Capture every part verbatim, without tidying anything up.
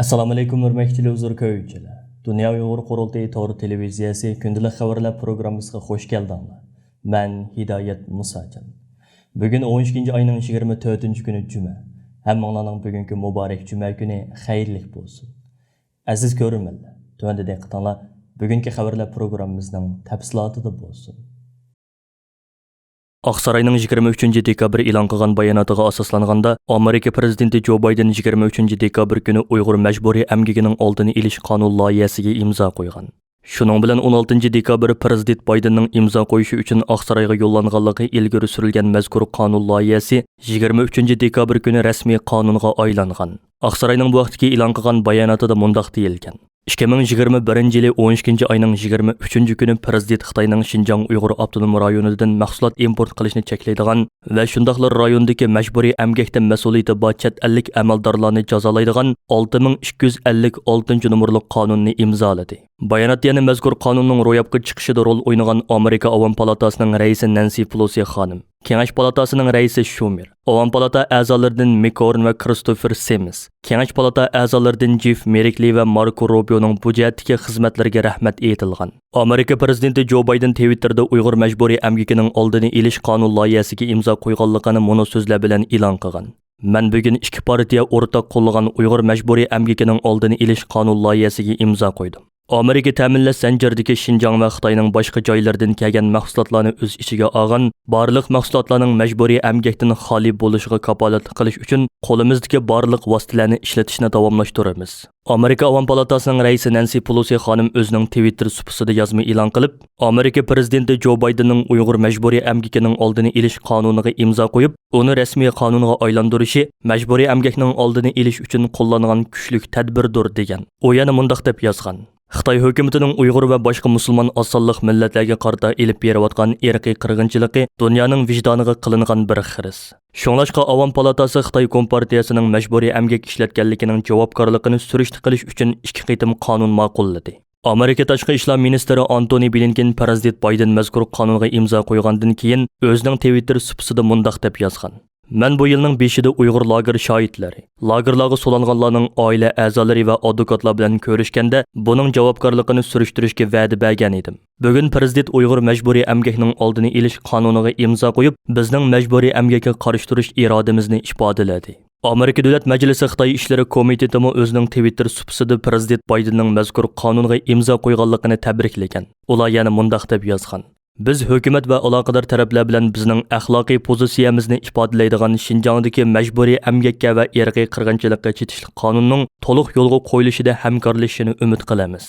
ئەسسالامۇئەلەيكۇم، ھۆرمەتلىك تېلېۋىزور كۆرگۈچىلەر. دۇنيا ئۇيغۇر قۇرۇلتىيى تور تېلېۋىزىيەسى كۈندىلىك خەۋەرلەر پروگراممىسىغا خۇش كەلدىڭلار. مەن ھىدايەت مۇساجان. بۈگۈن ئون ئىككىنچى ئاينىڭ يىگىرمە تۆتىنچى كۈنى جۈمە. ھەممىڭلارنىڭ بۈگۈنكى مۇبارەك جۈمە كۈنى خەيرلىك بولسۇن. ئەزىز كۆرۈرمەنلەر، تۆۋەندە دىققىتىڭلار بۈگۈنكى خەۋەرلەر پروگراممىمىزنىڭ تەپسىلاتىدا بولسۇن. ئاقساراينىڭ يىگىرمە ئۈچىنچى دېكابىر ئېلان قىلغان باياناتىغا ئاساسلانغاندا، ئامېرىكا پىرېزىدېنتى جو بايدېن يىگىرمە ئۈچىنچى دېكابىر كۈنى ئۇيغۇر مەجبۇرىي ئەمگىكىنىڭ ئالدىنى ئېلىش قانۇن لايىھەسىگە ئىمزا قويغان. شۇنىڭ بىلەن ئون ئالتىنچى دېكابىر پىرېزىدېنت بايدېننىڭ ئىمزا قويۇشى ئۈچۈن ئاقسارايغا يوللانغانلىقى ئىلگىرى سۈرۈلگەن مەزكۇر قانۇن لايىھەسى يىگىرمە ئۈچىنچى دېكابىر كۈنى رەسمىي قانۇنغا ئايلانغان. ئاقساراينىڭ بۇ ھەقتىكى ئېلان قىلغان باياناتىدا مۇنداق دېيىلگەن: ئىككى مىڭ يىگىرمە بىرىنچى يىلى ئون ئىككىنچى ئاينىڭ يىگىرمە ئۈچىنچى كۈنى پىرېزىدېنت خىتاينىڭ شىنجاڭ ئۇيغۇر ئاپتونوم رايونىدىن مەھسۇلات ئىمپورت قىلىشنى چەكلەيدىغان ۋە شۇنداقلا رايوندىكى مەجبۇرىي ئەمگەكتە مەسئۇلىيىتى بار چەت ئەللىك ئەمەلدارلارنى جازالايدىغان ئالتە مىڭ ئىككى يۈز ئەللىك ئالتىنچى نومۇرلۇق قانۇننى ئىمزالىدى. بايانات يەنە مەزكۇر قانۇننىڭ روياپقا چىقىشىدا رول ئوينىغان ئامېرىكا ئاۋام پالاتاسىنىڭ رەئىسى نەنسى پېلوسى خانىم، كېڭەش پالاتاسىنىڭ رەئىسى شۇمېر، ئاۋام پالاتا ئەزالىرىدىن مىكورن ۋە كىرىستوفېر سىمس، كېڭەش پالاتا ئەزالىرىدىن جېف مېركلى ۋە ماركو روبىيونىڭ بۇ جەھەتتىكى خىزمەتلىرىگە رەھمەت ئېيتىلغان. ئامېرىكا پىرېزىدېنتى جو بايدېن تىۋىتتېردا ئۇيغۇر مەجبۇرىي ئەمگىكىنىڭ ئالدىنى ئېلىش قانۇن لايىھەسىگە ئىمزا قويغانلىقىنى مۇنۇ سۆزلەر بىلەن ئېلان قىلغان: مەن بۈگۈن ئىككى پارتىيە ئورتاق قوللىغان ئۇيغۇر مەجبۇرىي ئەمگىكىنىڭ ئالدىنى ئېلىش قانۇن لايىھەسىگە ئىمزا قويدۇم. ئامېرىكا تەمىنلەش زەنجىرىدىكى شىنجاڭ ۋە خىتاينىڭ باشقا جايلىرىدىن كەلگەن مەھسۇلاتلارنى ئۆز ئىچىگە ئالغان بارلىق مەھسۇلاتلارنىڭ مەجبۇرىي ئەمگەكتىن خالىي بولۇشىغا كاپالەتلىك قىلىش ئۈچۈن قولىمىزدىكى بارلىق ۋاسىتىلەرنى ئىشلىتىشنى داۋاملاشتۇرىمىز. ئامېرىكا ئاۋام پالاتاسىنىڭ رەئىسى نەنسى پېلوسى خانىم ئۆزىنىڭ تىۋىتتېر سۇپىسىدا يازما ئېلان قىلىپ، ئامېرىكا پىرېزىدېنتى جو بايدېننىڭ ئۇيغۇر مەجبۇرىي ئەمگىكىنىڭ ئالدىنى ئېلىش قانۇنىغا ئىمزا قويۇپ، ئۇنى رەسمىي قانۇنغا ئايلاندۇرۇشى مەجبۇرىي ئەمگەكنىڭ ئالدىنى ئېلىش ئۈچۈن قوللانغان كۈچلۈك تەدبىردۇر، دېگەن. ئۇ يەنە مۇنداق دەپ يازغان: خىتاي ھۆكۈمىتىنىڭ ئۇيغۇر ۋە باشقا مۇسۇلمان ئاز سانلىق مىللەتلەرگە قارىتا ئېلىپ بېرىۋاتقان ئىرقىي قىرغىنچىلىقى دۇنيانىڭ ۋىجدانىغا قىلىنغان بىر خىرىس. شۇڭلاشقا ئاۋام پالاتاسى خىتاي كومپارتىيەسىنىڭ مەجبۇرىي ئەمگەك ئىشلەتكەنلىكىنىڭ جاۋابكارلىقىنى سۈرۈشتە قىلىش ئۈچۈن ئىككى قېتىم قانۇن ماقۇللىدى. ئامېرىكا تاشقى ئىشلار مىنىستىرى ئانتونى بلىنكېن پىرېزىدېنت بايدېن مەزكۇر قانۇنغا ئىمزا قويغاندىن كېيىن ئۆزىنىڭ تىۋىتتېر سۇپىسىدا مۇنداق دەپ يازغان: مەن بۇ يىلنىڭ بېشىدا ئۇيغۇر لاگېر شاھىتلىرى، لاگېرلارغا سولانغانلارنىڭ ئائىلە ئەزالىرى ۋە ئادۋوكاتلار بىلەن كۆرۈشكەندە بۇنىڭ جاۋابكارلىقىنى سۈرۈشتۈرۈشكە ۋەدە بەرگەن ئىدىم. بۈگۈن پىرېزىدېنت ئۇيغۇر مەجبۇرىي ئەمگەكنىڭ ئالدىنى ئېلىش قانۇنىغا ئىمزا قويۇپ، بىزنىڭ مەجبۇرىي ئەمگەككە قارشى تۇرۇش ئىرادىمىزنى ئىپادىلىدى. ئامېرىكا دۆلەت مەجلىسى خىتاي ئىشلىرى كومىتېتىمۇ ئۆزىنىڭ تىۋىتتېر سۇپىسىدا پىرېزىدېنت بايدېننىڭ مەزكۇر قانۇنغا ئىمزا قويغانلىقىنى تەبرىكلىگەن. ئۇلار يەنە مۇنداق دەپ يازغان: بىز ھۆكۈمەت ۋە ئالاقىدار تەرەپلەر بىلەن بىزنىڭ ئەخلاقىي پوزىتسىيەمىزنى ئىپادىلەيدىغان شىنجاڭدىكى مەجبۇرىي ئەمگەككە ۋە ئىرقىي قىرغىنچىلىققا چېتىشلىق قانۇننىڭ تولۇق يولغا قويۇلۇشىدا ھەمكارلىشىشىنى ئۈمىد قىلىمىز.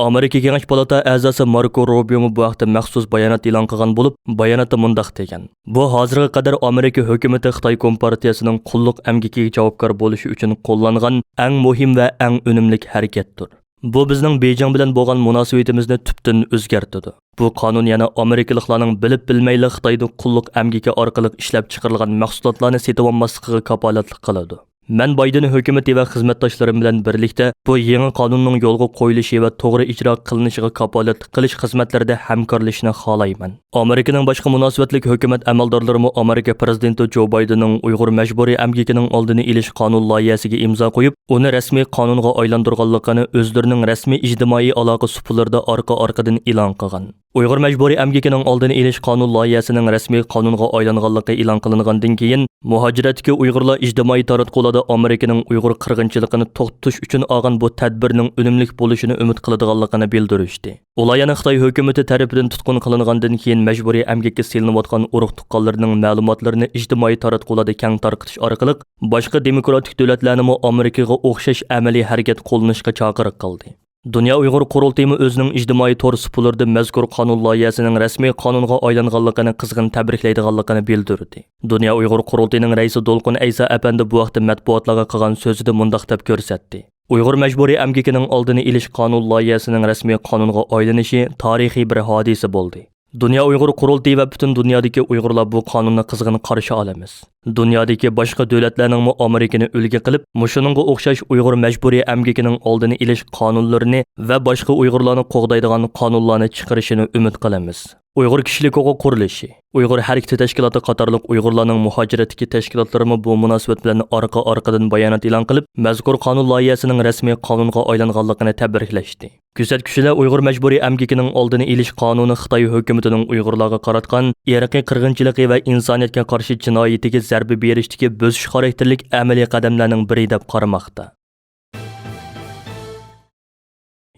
ئامېرىكا كېڭەش پالاتا ئەزاسى ماركو روبىيومۇ بۇ ھەقتە مەخسۇس بايانات ئېلان قىلغان بولۇپ، باياناتتا مۇنداق دېگەن: بۇ ھازىرغا قەدەر ئامېرىكا ھۆكۈمىتى خىتاي كومپارتىيەسىنىڭ قۇللۇق ئەمگىكىگە جاۋابكار بولۇشى ئۈچۈن قوللانغان ئەڭ مۇھىم ۋە ئەڭ ئۈنۈملۈك ھەرىكەتتۇر. بۇ بىزنىڭ بېيجىڭ بىلەن بولغان مۇناسىۋىتىمىزنى تۈپتىن ئۆزگەرتىدۇ. بۇ قانۇن يەنە ئامېرىكىلىقلارنىڭ بىلىپ بىلمەيلا خىتايدا قۇللۇق ئەمگىكى ئارقىلىق ئىشلەپچىقىرىلغان مەھسۇلاتلارنى سېتىۋالماسلىقىغا كاپالەتلىك قىلىدۇ. مەن بايدېن ھۆكۈمىتى ۋە خىزمەتداشلىرىم بىلەن بىرلىكتە بۇ يېڭى قانۇننىڭ يولغا قويۇلۇشى ۋە توغرا ئىجرا قىلىنىشىغا كاپالەتلىك قىلىش خىزمەتلىرىدە ھەمكارلىشىشنى خالايمەن. ئامېرىكىنىڭ باشقا مۇناسىۋەتلىك ھۆكۈمەت ئەمەلدارلىرىمۇ ئامېرىكا پىرېزىدېنتى جو بايدېننىڭ ئۇيغۇر مەجبۇرىي ئەمگىكىنىڭ ئالدىنى ئېلىش قانۇن لايىھەسىگە ئىمزا قويۇپ، ئۇنى رەسمىي قانۇنغا ئايلاندۇرغانلىقىنى ئۆزلىرىنىڭ رەسمىي ئىجتىمائىي ئالاقە سۇپىلىرىدا ئارقا-ئارقىدىن ئېلان قىلغان. ئۇيغۇر مەجبۇرىي ئەمگىكىنىڭ ئالدىنى ئېلىش قانۇن لايىھەسىنىڭ رەسمىي قانۇنغا ئايلانغانلىقى ئېلان قىلىنغاندىن كېيىن، مۇھاجىرەتتىكى ئۇيغۇرلار ئىجتىمائىي تاراتقۇلاردا ئامېرىكىنىڭ ئۇيغۇر قىرغىنچىلىقىنى توختىتىش ئۈچۈن ئالغان بۇ تەدبىرنىڭ ئۈنۈملۈك بولۇشىنى ئۈمىد قىلىدىغانلىقىنى بىلدۈرۈشتى. ئۇلار يەنە خىتاي ھۆكۈمىتى تەرىپىدىن تۇتقۇن قىلىنغاندىن كېيىن مەجبۇرىي ئەمگەككە سېلىنىۋاتقان ئۇرۇق-تۇغقانلىرىنىڭ مەلۇماتلىرىنى ئىجتىمائىي تاراتقۇلاردا كەڭ تارقىتىش ئارقىلىق، باشقا دېموكراتىك دۆلەتلەرنىمۇ ئامېرىكىغا ئوخشاش ئەمەلىي ھەرىكەت قوللىنىشقا چاقىرىق قىلدى. دۇنيا ئۇيغۇر قۇرۇلتىيىمۇ ئۆزىنىڭ ئىجتىمائىي تور سۇپىلىرىدا مەزكۇر قانۇن لايىھەسىنىڭ رەسمىي قانۇنغا ئايلانغانلىقىنى قىزغىن تەبرىكلەيدىغانلىقىنى بىلدۈردى. دۇنيا ئۇيغۇر قۇرۇلتىيىنىڭ رەئىسى دولقۇن ئەيسا ئەپەندى بۇ ھەقتە مەتبۇئاتلارغا قىلغان سۆزىدە مۇنداق دەپ كۆرسەتتى: ئۇيغۇر مەجبۇرىي ئەمگىكىنىڭ ئالدىنى ئېلىش قانۇن لايىھەسىنىڭ رەسمىي قانۇنغا ئايلىنىشى تارىخىي بىر ھادىسە بولدى. دۇنيا ئۇيغۇر قۇرۇلتىيى ۋە پۈتۈن دۇنيادىكى ئۇيغۇرلار بۇ قانۇننى قىزغىن قارشى ئالىمىز. دۇنيادىكى باشقا دۆلەتلەرنىڭمۇ ئامېرىكىنى ئۈلگە قىلىپ، مۇشۇنىڭغا ئوخشاش ئۇيغۇر مەجبۇرىي ئەمگىكىنىڭ ئالدىنى ئېلىش قانۇنلىرىنى ۋە باشقا ئۇيغۇرلارنى قوغدايدىغان قانۇنلارنى چىقىرىشىنى ئۈمىد قىلىمىز. ئۇيغۇر كىشىلىك ھوقۇق قۇرۇلۇشى، ئۇيغۇر ھەرىكىتى تەشكىلاتى قاتارلىق ئۇيغۇرلارنىڭ مۇھاجىرەتتىكى تەشكىلاتلىرىمۇ بۇ مۇناسىۋەت بىلەن ئارقا-ئارقىدىن بايانات ئېلان قىلىپ، مەزكۇر قانۇن لايىھەسىنىڭ رەسمىي قانۇنغا ئايلانغانلىقىنى تەبرىكلەشتى. كۆزەتكۈچىلەر ئۇيغۇر مەجبۇرىي ئەمگىكىنىڭ ئالدىنى ئېلىش قانۇنى خىتاي ھۆكۈمىتىنىڭ ئۇيغۇرلارغا قاراتقان ئىرقىي قىرغىنچىلىقى ۋە ئىنسانىيەتكە قارشى جىنايىتىگە زەربە بېرىشتىكى بۆسۈش خاراكتېرلىك ئەمەلىي قەدەملەرنىڭ بىرى دەپ قارىماقتا.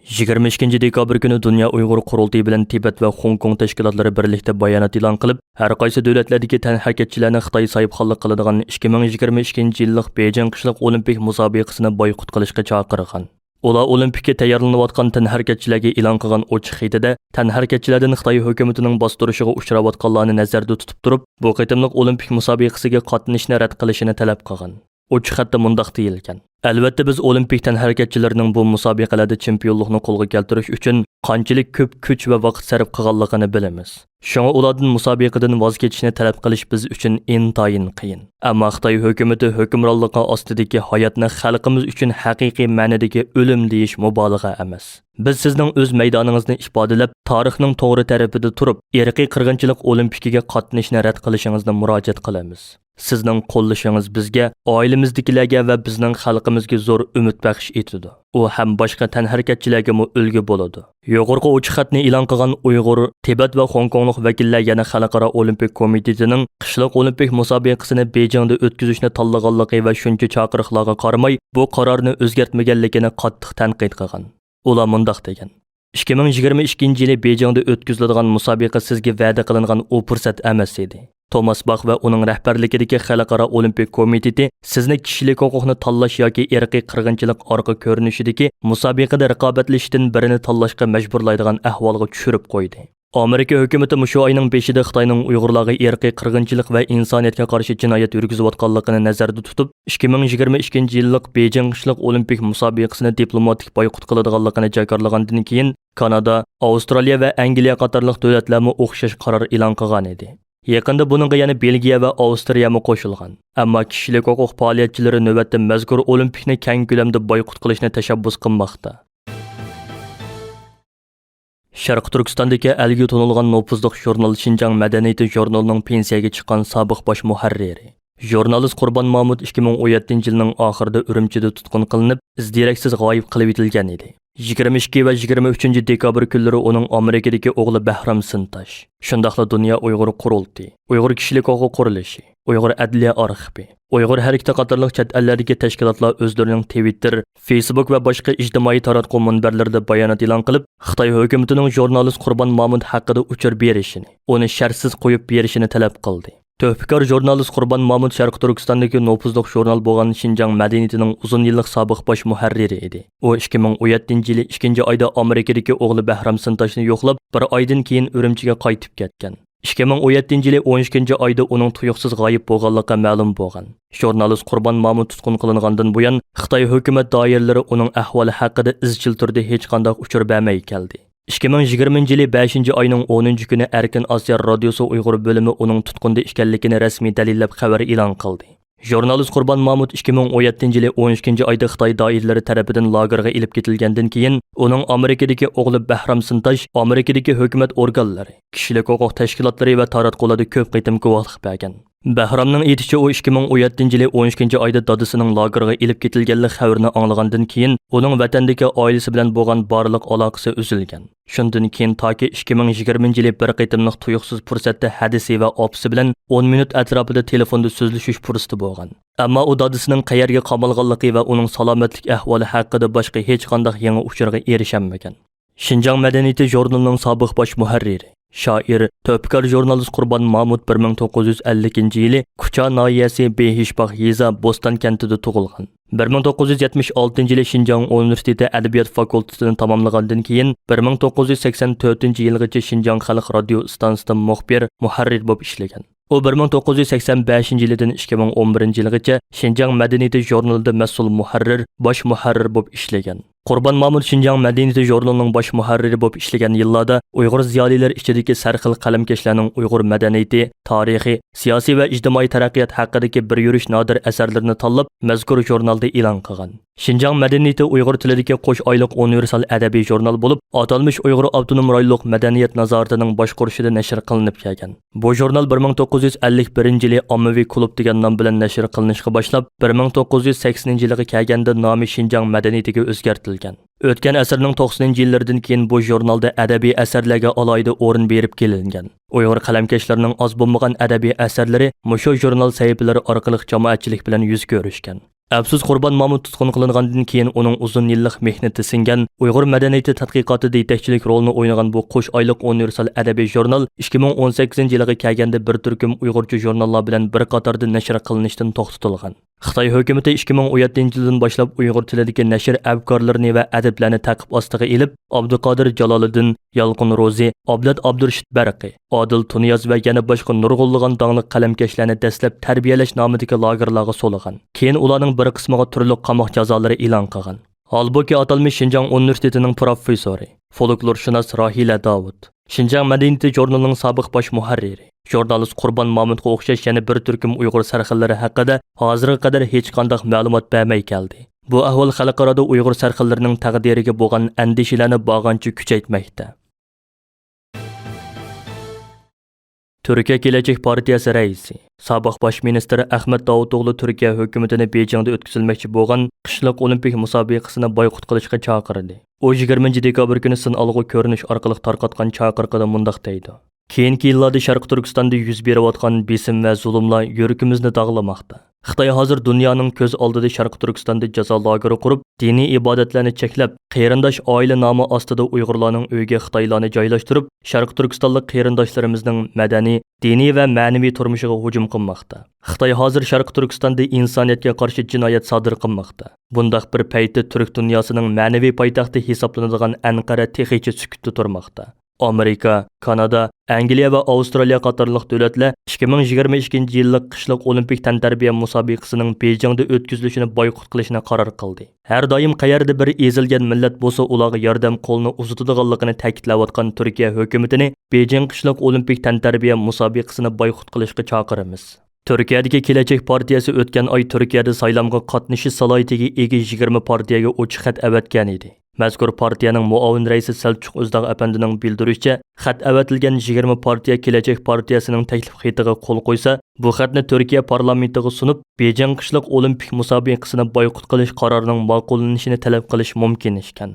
يىگىرمە ئىككىنچى دېكابىر كۈنى دۇنيا ئۇيغۇر قۇرۇلتىيى بىلەن تىبەت ۋە خوڭكوڭ تەشكىلاتلىرى بىرلىكتە بايانات ئېلان قىلىپ، ھەر قايسى دۆلەتلەردىكى تەنھەرىكەتچىلەرنى خىتاي ساھىبخانلىق قىلىدىغان ئىككى مىڭ يىگىرمە ئىككىنچى يىللىق بېيجىڭ قىشلىق ئولىمپىك مۇسابىقىسىنى بايقۇت قىلىشقا چاقىرغان. ئۇلار ئولىمپىككە تەييارلىنىۋاتقان تەنھەرىكەتچىلەرگە ئېلان قىلغان ئوچۇق خېتىدە، تەنھەرىكەتچىلەردىن خىتاي ھۆكۈمىتىنىڭ باستۇرۇشىغا ئۇچراۋاتقانلارنى نەزەردە تۇتۇپ تۇرۇپ، بۇ قېتىملىق ئولىمپىك مۇسابىقىسىگە قاتنىشىشنى رەت قىلىشىنى تەلەپ قىلغان. ئوچۇق خەتتە مۇنداق دېيىلگەن: «ئەلۋەتتە، بىز ئولىمپىك تەنھەرىكەتچىلىرىنىڭ بۇ مۇسابىقىلەردە چېمپىيونلۇقنى قولغا كەلتۈرۈش ئۈچۈن قانچىلىك كۆپ كۈچ ۋە ۋاقىت سەرپ قىلغانلىقىنى بىلىمىز. شۇڭا ئۇلاردىن مۇسابىقىدىن ۋاز كېچىشنى تەلەپ قىلىش بىز ئۈچۈن ئىنتايىن قىيىن. ئەمما خىتاي ھۆكۈمىتى ھۆكۈمرانلىقى ئاستىدىكى ھاياتنى خەلقىمىز ئۈچۈن ھەقىقىي مەنىدىكى ئۆلۈم دېيىش مۇبالىغە ئەمەس. بىز سىزنىڭ ئۆز مەيدانىڭىزنى ئىپادىلەپ، تارىخنىڭ توغرا تەرىپىدە تۇرۇپ، ئىرقىي قىرغىنچىلىق ئولىمپىكىگە قاتنىشىشنى رەت قىلىشىڭىزنى مۇراجىئەت قىلىمىز. سىزنىڭ قوللىشىڭىز بىزگە، ئائىلىمىزدىكىلەرگە ۋە بىزنىڭ خەلقىمىزگە زور ئۈمىد بەخش ئېتىدۇ. ئۇ ھەم باشقا تەنھەرىكەتچىلەرگىمۇ ئۈلگە بولىدۇ.» يۇقىرىقى ئوچۇق خەتنى ئېلان قىلغان ئۇيغۇر، تىبەت ۋە خوڭكوڭلۇق ۋەكىللەر يەنە خەلقئارا ئولىمپىك كومىتېتىنىڭ قىشلىق ئولىمپىك مۇسابىقىسىنى بېيجىڭدا ئۆتكۈزۈشنى تاللىغانلىقى ۋە شۇنچە چاقىرىقلارغا قارىماي، بۇ قارارنى ئۆزگەرتمىگەنلىكىنى قاتتىق تەنقىد قىلغان. ئۇلار مۇنداق دېگەن: «ئىككى مىڭ يىگىرمە ئىككىنچى يىلى بېيجىڭدا ئۆتكۈزۈلىدىغان مۇسابىقە سىزگە ۋەدە قىلىنغان ئۇ پۇرسەت ئەمەس ئىدى. توماس باخ ۋە ئۇنىڭ رەھبەرلىكىدىكى خەلقئارا ئولىمپىك كومىتېتى سىزنى كىشىلىك ھوقۇقنى تاللاش ياكى ئىرقىي قىرغىنچىلىق ئارقا كۆرۈنۈشىدىكى مۇسابىقىدە رىقابەتلىشىشتىن بىرىنى تاللاشقا مەجبۇرلايدىغان ئەھۋالغا چۈشۈرۈپ قويدى. ئامېرىكا ھۆكۈمىتى مۇشۇ ئاينىڭ بېشىدا خىتاينىڭ ئۇيغۇرلارغا ئىرقىي قىرغىنچىلىق ۋە ئىنسانىيەتكە قارشى جىنايەت يۈرگۈزۈۋاتقانلىقىنى نەزەردە تۇتۇپ، ئىككى مىڭ يىگىرمە ئىككىنچى يىللىق بېيجىڭ قىشلىق ئولىمپىك مۇسابىقىسىنى دىپلوماتىك بايقۇت قىلىدىغانلىقىنى جاكارلىغاندىن كېيىن، كانادا، ئاۋسترالىيە ۋە ئەنگلىيە قاتارلىق دۆلەتلەرمۇ ئوخشاش قارار ئېلان قىلغان ئىدى. يېقىندا بۇنىڭغا يەنە بېلگىيە ۋە ئاۋسترىيەمۇ قوشۇلغان. ئەمما كىشىلىك ھوقۇق پائالىيەتچىلىرى نۆۋەتتە مەزكۇر ئولىمپىكنى كەڭ كۆلەمدە بايقۇت قىلىشنى تەشەببۇس قىلماقتا. شەرقىي تۈركىستاندىكى ئەلگە تونۇلغان نوپۇزلۇق ژۇرنال شىنجاڭ مەدەنىيىتى ژۇرنىلىنىڭ پېنسىيەگە چىققان سابىق باش مۇھەررىرى، ژۇرنالىست قۇربان مامۇت ئىككى مىڭ ئون يەتتىنچى يىلنىڭ ئاخىرىدا ئۈرۈمچىدە تۇتقۇن قىلىنىپ، ئىز دېرەكسىز غايىب قىلىۋېتىلگەن ئىدى. يىگىرمە ئىككى ۋە يىگىرمە ئۈچىنچى دېكابىر كۈنلىرى ئۇنىڭ ئامېرىكىدىكى ئوغلى بەھرام سىنتاش، شۇنداقلا دۇنيا ئۇيغۇر قۇرۇلتىيى، ئۇيغۇر كىشىلىك ھوقۇق قۇرۇلۇشى، ئۇيغۇر ئەدلىيە ئارخىپى، ئۇيغۇر ھەرىكىتى قاتارلىق چەت ئەللەردىكى تەشكىلاتلار ئۆزلىرىنىڭ تىۋىتتېر، فېيسبۇك ۋە باشقا ئىجتىمائىي تاراتقۇ مۇنبەرلىرىدە بايانات ئېلان قىلىپ، خىتاي ھۆكۈمىتىنىڭ ژۇرنالىست قۇربان مامۇت ھەققىدە ئۇچۇر بېرىشىنى، ئۇنى شەرتسىز قويۇپ بېرىشىنى تەلەپ قىلدى. تۆھپىكار ژۇرنالىست قۇربان مامۇت شەرقىي تۈركىستاندىكى نوپۇزلۇق ژۇرنال بولغان شىنجاڭ مەدەنىيىتىنىڭ ئۇزۇن يىللىق سابىق باش مۇھەررىرى ئىدى. ئۇ ئىككى مىڭ ئون يەتتىنچى يىلى ئىككىنچى ئايدا ئامېرىكىدىكى ئوغلى بەھرام سىنتاشنى يوقلاپ، بىر ئايدىن كېيىن ئۈرۈمچىگە قايتىپ كەتكەن. ئىككى مىڭ ئون يەتتىنچى يىلى ئون ئىككىنچى ئايدا ئۇنىڭ تۇيۇقسىز غايىب بولغانلىقى مەلۇم بولغان. ژۇرنالىست قۇربان مامۇت تۇتقۇن قىلىنغاندىن بۇيان، خىتاي ھۆكۈمەت دائىرىلىرى ئۇنىڭ ئەھۋالى ھەققىدە ئىزچىل تۈردە ھېچقانداق ئۇچۇر بەرمەي كەلدى. ئىككى مىڭ يىگىرمىنچى يىلى بەشىنچى ئاينىڭ ئونىنچى كۈنى ئەركىن ئاسىيا رادىيوسى ئۇيغۇر بۆلۈمى ئۇنىڭ تۇتقۇندا ئىكەنلىكىنى رەسمىي دەلىللەپ خەۋەر ئېلان قىلدى. ژۇرنالىست قۇربان مامۇت ئىككى مىڭ ئون يەتتىنچى يىلى ئون ئىككىنچى ئايدا خىتاي دائىرىلىرى تەرىپىدىن لاگېرغا ئېلىپ كېتىلگەندىن كېيىن، ئۇنىڭ ئامېرىكىدىكى ئوغلى بەھرام سىنتاش ئامېرىكىدىكى ھۆكۈمەت ئورگانلىرى، كىشىلىك ھوقۇق تەشكىلاتلىرى ۋە تاراتقۇلاردا كۆپ قېتىم گۇۋاھلىق بەرگەن. بەھرامنىڭ ئېيتىشىچە، ئۇ ئىككى مىڭ ئون يەتتىنچى يىلى ئون ئىككىنچى ئايدا دادىسىنىڭ لاگېرغا ئېلىپ كېتىلگەنلىك خەۋىرىنى ئاڭلىغاندىن كېيىن، ئۇنىڭ ۋەتەندىكى ئائىلىسى بىلەن بولغان بارلىق ئالاقىسى ئۈزۈلگەن. شۇندىن كېيىن تاكى ئىككى مىڭ يىگىرمىنچى يىلى بىر قېتىملىق تۇيۇقسىز پۇرسەتتە ھەدىسى ۋە ئاپىسى بىلەن ئون مىنۇت ئەتراپىدا تېلېفوندا سۆزلىشىش پۇرسىتى بولغان. ئەمما ئۇ دادىسىنىڭ قەيەرگە قامالغانلىقى ۋە ئۇنىڭ سالامەتلىك ئەھۋالى ھەققىدە باشقا ھېچقانداق يېڭى ئۇچۇرغا ئېرىشەلمىگەن. شىنجاڭ مەدەنىيىتى ژۇرنىلىنىڭ سابىق باش مۇھەررىرى، شائىر، تۆھپىكار ژۇرنالىست قۇربان مامۇت بىر مىڭ توققۇز يۈز ئەللىكىنچى يىلى كۇچا ناھىيەسى بېھىشباغ يېزا بوستان كەنتىدە تۇغۇلغان. بىر مىڭ توققۇز يۈز يەتمىش ئالتىنچى يىلى شىنجاڭ ئۇنىۋېرسىتېتى ئەدەبىيات فاكۇلتېتىنى تاماملىغاندىن كېيىن، بىر مىڭ توققۇز يۈز سەكسەن تۆتىنچى يىلغىچە شىنجاڭ خەلق رادىيو ئىستانسىسىدا مۇخبىر، مۇھەررىر بولۇپ ئىشلىگەن. ئۇ بىر مىڭ توققۇز يۈز سەكسەن بەشىنچى يىلىدىن ئىككى مىڭ ئون بىرىنچى يىلغىچە شىنجاڭ مەدەنىيىتى ژۇرنىلىدا مەسئۇل مۇھەررىر، باش مۇھەررىر بولۇپ ئىشلىگەن. قۇربان مامۇت شىنجاڭ مەدەنىيىتى ژۇرنىلىنىڭ باش مۇھەررىرى بولۇپ ئىشلىگەن يىللاردا ئۇيغۇر زىيالىيلىرى ئىچىدىكى سەرخىل قەلەمكەشلەرنىڭ ئۇيغۇر مەدەنىيىتى، تارىخى، سىياسىي ۋە ئىجتىمائىي تەرەققىيات ھەققىدىكى بىر يۈرۈش نادىر ئەسەرلىرىنى تاللاپ، مەزكۇر ژۇرنالدا ئېلان قىلغان. شىنجاڭ مەدەنىيىتى ئۇيغۇر تىلىدىكى قوش ئايلىق ئۇنىۋېرسال ئەدەبىي ژۇرنال بولۇپ، ئاتالمىش ئۇيغۇر ئاپتونوم رايونلۇق مەدەنىيەت نازارىتىنىڭ باشقۇرۇشىدا نەشر قىلىنىپ كەلگەن. بۇ ژۇرنال بىر مىڭ توققۇز يۈز ئەللىك بىرىنچى يىلى ئاممىۋى كۇلۇب دېگەن نام بىلەن نەشر قىلىنىشقا باشلاپ، بىر مىڭ توققۇز يۈز سەكسىنىنچى يىلىغا كەلگەندە نامى شىنجاڭ مەدەنىيىتىگە ئۆزگەرتىلگەن. ئۆتكەن ئەسىرنىڭ توقسىنىنچى يىللىرىدىن كېيىن بۇ ژۇرنالدا ئەدەبىي ئەسەرلەرگە ئالاھىدە ئورۇن بېرىپ كېلىنگەن. ئۇيغۇر قەلەمكەشلىرىنىڭ ئاز بولمىغان ئەدەبىي ئەسەرلىرى مۇشۇ ژۇرنال سەھىپىلىرى ئارقىلىق جامائەتچىلىك بىلەن يۈز كۆرۈشكەن. ئەپسۇس، قۇربان مامۇت تۇتقۇن قىلىنغاندىن كېيىن ئۇنىڭ ئۇزۇن يىللىق مېھنىتى سىڭگەن، ئۇيغۇر مەدەنىيىتى تەتقىقاتىدا يېتەكچىلىك رولىنى ئوينىغان بۇ قوش ئايلىق ئۇنىۋېرسال ئەدەبىي ژۇرنال ئىككى مىڭ ئون سەككىزىنچى يىلىغا كەلگەندە بىر تۈركۈم ئۇيغۇرچە ژۇرناللار بىلەن بىر قاتاردا نەشر قىلىنىشتىن توختىتىلغان. خىتاي ھۆكۈمىتى ئىككى مىڭ ئون يەتتىنچى يىلدىن باشلاپ ئۇيغۇر تىلىدىكى نەشر ئەۋكارلىرىنى ۋە ئەدىبلەرنى تەقىب ئاستىغا ئېلىپ، ئابدۇقادىر جالالىدىن، يالقۇن روزى، ئابلەت ئابدۇرېشىت بەرقى، ئادىل تۇنىياز ۋە يەنە باشقا نۇرغۇنلىغان داڭلىق قەلەمكەشلەرنى دەسلەپ تەربىيەلەش نامىدىكى لاگېرلارغا سولىغان. كېيىن ئۇلارنىڭ بىر قىسمىغا تۈرلۈك قاماق جازالىرى ئېلان قىلغان. ھالبۇكى، ئاتالمىش شىنجاڭ ئۇنىۋېرسىتېتىنىڭ پروفېسسورى، فولكلورشۇناس راھىلە داۋۇت، شىنجاڭ مەدەنىيىتى ژۇرنىلىنىڭ سابىق باش مۇھەررىرى، ژۇرنالىست قۇربان مامۇتقا ئوخشاش يەنە بىر تۈركۈم ئۇيغۇر سەرخىللىرى ھەققىدە ھازىرغا قەدەر ھېچقانداق مەلۇمات بەرمەي كەلدى. بۇ ئەھۋال خەلقئارادا ئۇيغۇر سەرخىللىرىنىڭ تەقدىرىگە بولغان ئەندىشىلەرنى بارغانچە كۈچەيتمەكتە. تۈركىيە كېلەچەك پارتىيەسى رەئىسى، سابىق باش مىنىستىر ئەخمەت داۋۇتئوغلۇ تۈركىيە ھۆكۈمىتىنى بېيجىڭدا ئۆتكۈزۈلمەكچى بولغان قىشلىق ئولىمپىك مۇسابىقىسىنى بايقۇت قىلىشقا چاقىردى. ئۇ يىگىرمىنچى دېكابىر كۈنى سىنئالغۇ كۆرۈنۈش ئارقىلىق تارقاتقان چاقىرىقىدا مۇنداق دەيدۇ: كېيىنكى يىللاردا شەرقىي تۈركىستاندا يۈز بېرىۋاتقان بېسىم ۋە زۇلۇملار يۈرىكىمىزنى داغلىماقتا. خىتاي ھازىر دۇنيانىڭ كۆز ئالدىدا شەرقىي تۈركىستاندا جازا لاگېرى قۇرۇپ، دىنىي ئىبادەتلەرنى چەكلەپ، قېرىنداش ئائىلە نامى ئاستىدا ئۇيغۇرلارنىڭ ئۆيىگە خىتايلارنى جايلاشتۇرۇپ، شەرقىي تۈركىستانلىق قېرىنداشلىرىمىزنىڭ مەدەنىي، دىنىي ۋە مەنىۋى تۇرمۇشىغا ھۇجۇم قىلماقتا. خىتاي ھازىر شەرقىي تۈركىستاندا ئىنسانىيەتكە قارشى جىنايەت سادىر قىلماقتا. بۇنداق بىر پەيتتە تۈرك دۇنياسىنىڭ مەنىۋى پايتەختى ھېسابلىنىدىغان ئەنقەرە تېخىچە سۈكۈتتە تۇرماقتا. ئامېرىكا، كانادا، ئەنگلىيە ۋە ئاۋسترالىيە قاتارلىق دۆلەتلەر ئىككى مىڭ يىگىرمە ئىككىنچى يىللىق قىشلىق ئولىمپىك تەنتەربىيە مۇسابىقىسىنىڭ بېيجىڭدا ئۆتكۈزۈلۈشىنى قارار قىلدى. ھەر دائىم قەيەردە بىر ئېزىلگەن مىللەت بولسا، ئۇلارغا ياردەم قولىنى ئۇزىتىدىغانلىقىنى تەكىتلەۋاتقان تۈركىيە ھۆكۈمىتىنى بېيجىڭ قىشلىق ئولىمپىك تەنتەربىيە مۇسابىقىسىنى بايقۇت قىلىشقا چاقىرىمىز. تۈركىيەدىكى كېلەچەك پارتىيەسى ئۆتكەن ئاي تۈركىيەدە سايلامغا قاتنىشىش سالاھىيىتىگە ئىگە يىگىرمە پارتىيەگە ئوچۇق خەت ئەۋەتكەنىدى. مەزكۇر پارتىيەنىڭ مۇئاۋىن رەئىسى سەلچۇق ئۆزداغ ئەپەندىنىڭ بىلدۈرۈشىچە، خەت ئەۋەتىلگەن يىگىرمە پارتىيە كېلەچەك پارتىيەسىنىڭ تەكلىپ خېتىغا قول قويسا، بۇ خەتنى تۈركىيە پارلامېنتىغا سۇنۇپ، بېيجىڭ قىشلىق ئولىمپىك مۇسابىقىسىنى بايقۇت قىلىش قارارىنىڭ ماقۇللىنىشىنى تەلەپ قىلىش مۇمكىن ئىكەن.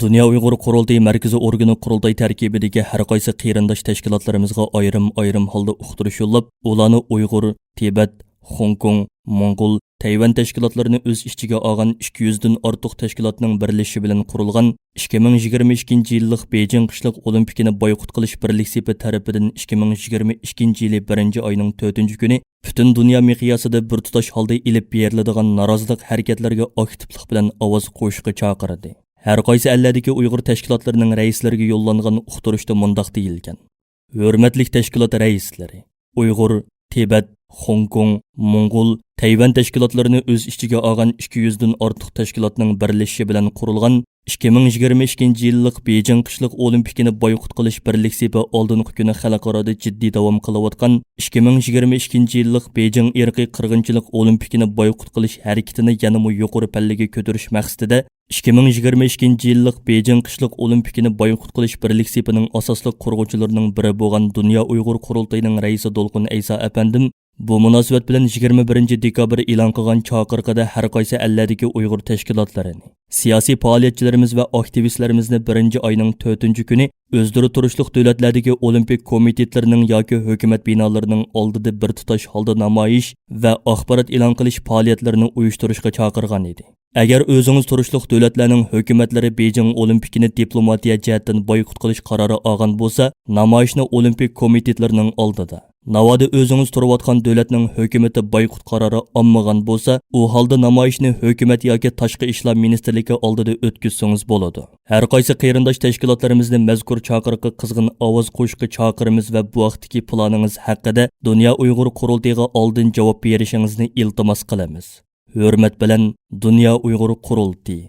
دۇنيا ئۇيغۇر قۇرۇلتىيى مەركىزىي ئورگىنى قۇرۇلتاي تەركىبىدىكى ھەر قايسى قېرىنداش تەشكىلاتلىرىمىزغا ئايرىم-ئايرىم ھالدا ئۇقتۇرۇش يوللاپ، ئۇلارنى ئۇيغۇر، تىبەت، خوڭكوڭ، موڭغۇل، تەيۋەن تەشكىلاتلىرىنى ئۆز ئىچىگە ئالغان ئىككى يۈزدىن ئارتۇق تەشكىلاتنىڭ بىرلىشىشى بىلەن قۇرۇلغان ئىككى مىڭ يىگىرمە ئىككىنچى يىللىق بېيجىڭ قىشلىق ئولىمپىكىنى بايقۇت قىلىش بىرلىك سېپى تەرىپىدىن ئىككى مىڭ يىگىرمە ئىككىنچى يىلى بىرىنچى ئاينىڭ تۆتىنچى كۈنى پۈتۈن دۇنيا مىقياسىدا بىر تۇتاش ھالدا ئېلىپ بېرىلىدىغان نارازىلىق ھەرىكەتلەرگە ئاكتىپلىق بىلەن ئاۋاز قوشۇشقا چاقىردى. ھەر قايسى ئەللەردىكى ئۇيغۇر تەشكىلاتلىرىنىڭ رەئىسلىرىگە يوللانغان ئۇقتۇرۇشتا مۇنداق دېيىلگەن: ھۆرمەتلىك تەشكىلات رەئىسلىرى، ئۇيغۇر، تىبەت، خوڭكوڭ، موڭغۇل، تەيۋەن تەشكىلاتلىرىنى ئۆز ئىچىگە ئالغان ئىككى يۈزدىن ئارتۇق تەشكىلاتنىڭ بىرلىشىشى بىلەن قۇرۇلغان ئىككى مىڭ يىگىرمە ئىككىنچى يىللىق بېيجىڭ قىشلىق ئولىمپىكىنى بايقۇت قىلىش بىرلىك سېپى ئالدىنقى كۈنى خەلقئارادا جىددىي داۋام قىلىۋاتقان ئىككى مىڭ يىگىرمە ئىككىنچى يىللىق بېيجىڭ ئىرقىي قىرغىنچىلىق ئولىمپىكىنى بايقۇت قىلىش ھەرىكىتىنى يەنىمۇ يۇقىرى پەللىگە كۆتۈرۈش مەقسىتىدە، ئىككى مىڭ يىگىرمە ئىككىنچى يىللىق بېيجىڭ قىشلىق ئولىمپىكىنى بايقۇت قىلىش بىرلىك سېپىنىڭ ئاساسلىق قۇرغۇچىلىرىنىڭ بىرى بولغان دۇنيا ئۇيغۇر قۇرۇلتىيىنىڭ رەئىسى دولقۇن ئەيسا ئەپەندىم بۇ مۇناسىۋەت بىلەن يىگىرمە بىرىنچى دېكابىر ئېلان قىلغان چاقىرىقىدا ھەر قايسى ئەللەردىكى ئۇيغۇر تەشكىلاتلىرىنى، سىياسىي پائالىيەتچىلىرىمىز ۋە ئاكتىۋىستلىرىمىزنى بىرىنچى ئاينىڭ تۆتىنچى كۈنى ئۆزدۈرە تۇرۇشلۇق دۆلەتلەردىكى ئولىمپىك كومىتېتلىرىنىڭ ياكى ھۆكۈمەت بىنالىرىنىڭ ئالدىدا بىر تۇتاش ھالدا نامايىش ۋە ئاخبارات ئېلان قىلىش پائالىيەتلىرىنى ئۇيۇشتۇرۇشقا چاقىرغان ئىدى. ئەگەر ئۆزىڭىز تۇرۇشلۇق دۆلەتلەرنىڭ ھۆكۈمەتلىرى بېيجىڭ ئولىمپىكىنى دىپلوماتىيە جەھەتتىن بايقۇت قىلىش قارارى ئالغان بولسا، نامايىشنى ئولىمپىك كومىتېتلىرىنىڭ ئالدىدا، ناۋادا ئۆزىڭىز تۇرۇۋاتقان دۆلەتنىڭ ھۆكۈمىتى بايقۇت قارارى ئالمىغان بولسا، ئۇ ھالدا نامايىشنى ھۆكۈمەت ياكى تاشقى ئىشلار مىنىستىرلىكى ئالدىدا ئۆتكۈزسىڭىز بولىدۇ. ھەر قايسى قېرىنداش تەشكىلاتلىرىمىزنى مەزكۇر چاقىرىققا قىزغىن ئاۋاز قوشۇشقا چاقىرىمىز ۋە بۇ ھەقتىكى پىلانىڭىز ھەققىدە دۇنيا ئۇيغۇر قۇرۇلتىيىغا ئالدىن جاۋاب بېرىشىڭىزنى ئىلتىماس قىلىمىز. ھۆرمەت بىلەن، دۇنيا ئۇيغۇر قۇرۇلتىيى.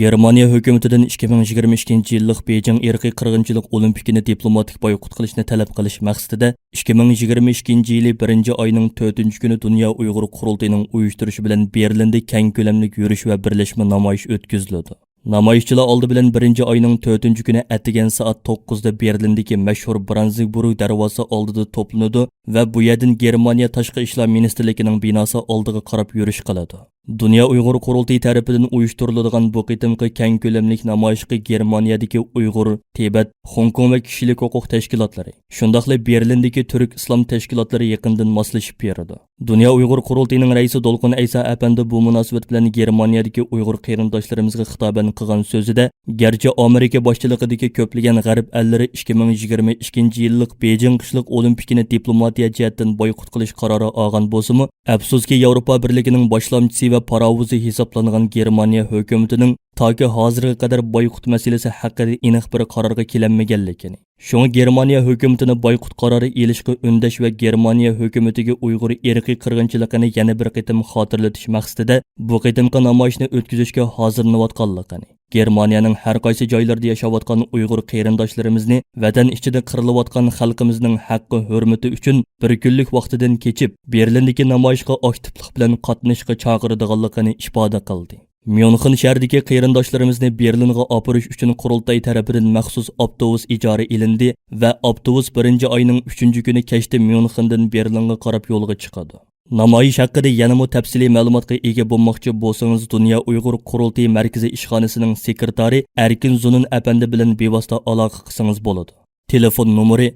گېرمانىيە ھۆكۈمىتىدىن ئىككى مىڭ يىگىرمە ئىككىنچى يىللىق بېيجىڭ ئىرقىي قىرغىنچىلىق ئولىمپىكىنى دىپلوماتىك بايقۇت قىلىشنى تەلەپ قىلىش مەقسىتىدە، ئىككى مىڭ يىگىرمە ئىككىنچى يىلى بىرىنچى ئاينىڭ تۆتىنچى كۈنى دۇنيا ئۇيغۇر قۇرۇلتىيىنىڭ ئۇيۇشتۇرۇشى بىلەن بېرلىندە كەڭ كۆلەملىك يۈرۈش ۋە بىرلەشمە نامايىش ئۆتكۈزۈلىدۇ. نامايىشچىلار ئالدى بىلەن بىرىنچى ئاينىڭ تۆتىنچى كۈنى ئەتىگەن سائەت توققۇزدا بېرلىندىكى مەشھۇر برانزېنبۇرگ دەرۋازىسى ئالدىدا توپلىنىدۇ ۋە بۇ يەردىن گېرمانىيە تاشقى ئىشلار مىنىستىرلىكىنىڭ بىناسى ئالدىغا قاراپ يۈرۈش قىلىدۇ. دۇنيا ئۇيغۇر قۇرۇلتىيى تەرىپىدىن ئۇيۇشتۇرۇلىدىغان بۇ قېتىمقى كەڭ كۆلەملىك نامايىشقا گېرمانىيەدىكى ئۇيغۇر، تىبەت، خوڭكوڭ ۋە كىشىلىك ھوقۇق تەشكىلاتلىرى، شۇنداقلا بېرلىندىكى تۈرك ئىسلام تەشكىلاتلىرى يېقىندىن ماسلىشىپ بېرىدۇ. دۇنيا ئۇيغۇر قۇرۇلتىيىنىڭ رەئىسى دولقۇن ئەيسا ئەپەندى بۇ مۇناسىۋەت بىلەن گېرمانىيەدىكى ئۇيغۇر قېرىنداشلىرىمىزغا خىتابەن قىلغان سۆزىدە، گەرچە ئامېرىكا باشچىلىقىدىكى كۆپلىگەن غەرب ئەللىرى ئىككى مىڭ يىگىرمە ئىككىنچى يىللىق بېيجىڭ قىشلىق ئولىمپىكىنى دىپلوماتىيە جەھەتتىن بايقۇت قىلىش قارارى ئالغان بولسىمۇ، ئەپسۇسكى، ياۋروپا بىرلىكىنىڭ باشلامچىسى ۋە پاراۋۇزى ھېسابلانغان گېرمانىيە ھۆكۈمىتىنىڭ تاكى ھازىرغا قەدەر بايقۇت مەسىلىسى ھەققىدە ئېنىق بىر قارارغا كېلەلمىگەنلىكىنى، شۇڭا گېرمانىيە ھۆكۈمىتىنى بايقۇت قارارى ئېلىشقا ئۈندەش ۋە گېرمانىيە ھۆكۈمىتىگە ئۇيغۇر ئىرقىي قىرغىنچىلىقىنى يەنە بىر قېتىم خاتىرىلىتىش مەقسىتىدە بۇ قېتىمقى نامايىشنى ئۆتكۈزۈشكە ھازىرلىنىۋاتقانلىقىنى، گېرمانىيەنىڭ ھەر قايسى جايلىرىدا ياشاۋاتقان ئۇيغۇر قېرىنداشلىرىمىزنى ۋەتەن ئىچىدە قىرىلىۋاتقان خەلقىمىزنىڭ ھەققى ھۆرمىتى ئۈچۈن بىر كۈنلۈك ۋاقتىدىن كېچىپ، بېرلىندىكى نامايىشقا ئاكتىپلىق بىلەن قاتنىشىشقا چاقىرىدىغانلىقىنى ئىپادە قىلدى. ميۇنخېن شەھىرىدىكى قېرىنداشلىرىمىزنى بېرلىنغا ئاپىرىش ئۈچۈن قۇرۇلتاي تەرىپىدىن مەخسۇس ئاپتوبۇس ئىجارە ئېلىندى ۋە ئاپتوبۇس بىرىنچى ئاينىڭ ئۈچىنچى كۈنى كەچتە ميۇنخېندىن بېرلىنغا قاراپ يولغا چىقىدۇ. نامايىش ھەققىدە يەنىمۇ تەپسىلىي مەلۇماتقا ئىگە بولماقچى بولسىڭىز، دۇنيا ئۇيغۇر قۇرۇلتىيى مەركىزىي ئىشخانىسىنىڭ سېكرېتارى ئەركىن زۇنۇن ئەپەندى بىلەن بىۋاسىتە ئالاقە قىلسىڭىز بولىدۇ. تېلېفون نومۇرى: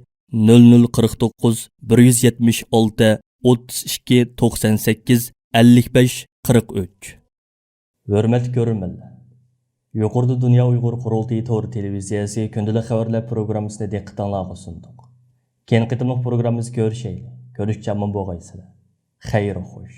نۆل نۆل قىرىق توققۇز، بىر يۈز يەتمىش ئالتە، ئوتتۇز ئىككى، توقسان سەككىز، ئەللىك بەش، قىرىق ئۈچ. ھۆرمەتلىك كۆرۈرمەنلەر! يۇقىرىدا دۇنيا ئۇيغۇر قۇرۇلتىيى تور تېلېۋىزىيەسى كۈندىلىك خەۋەرلەر پروگراممىسىنى دىققىتىڭلارغا سۇندۇق. كېيىنكى قېتىملىق پروگراممىمىزدا كۆرۈشەيلى. كۆرۈشكىچە ئامان بولغايسىلەر. خەير خوش.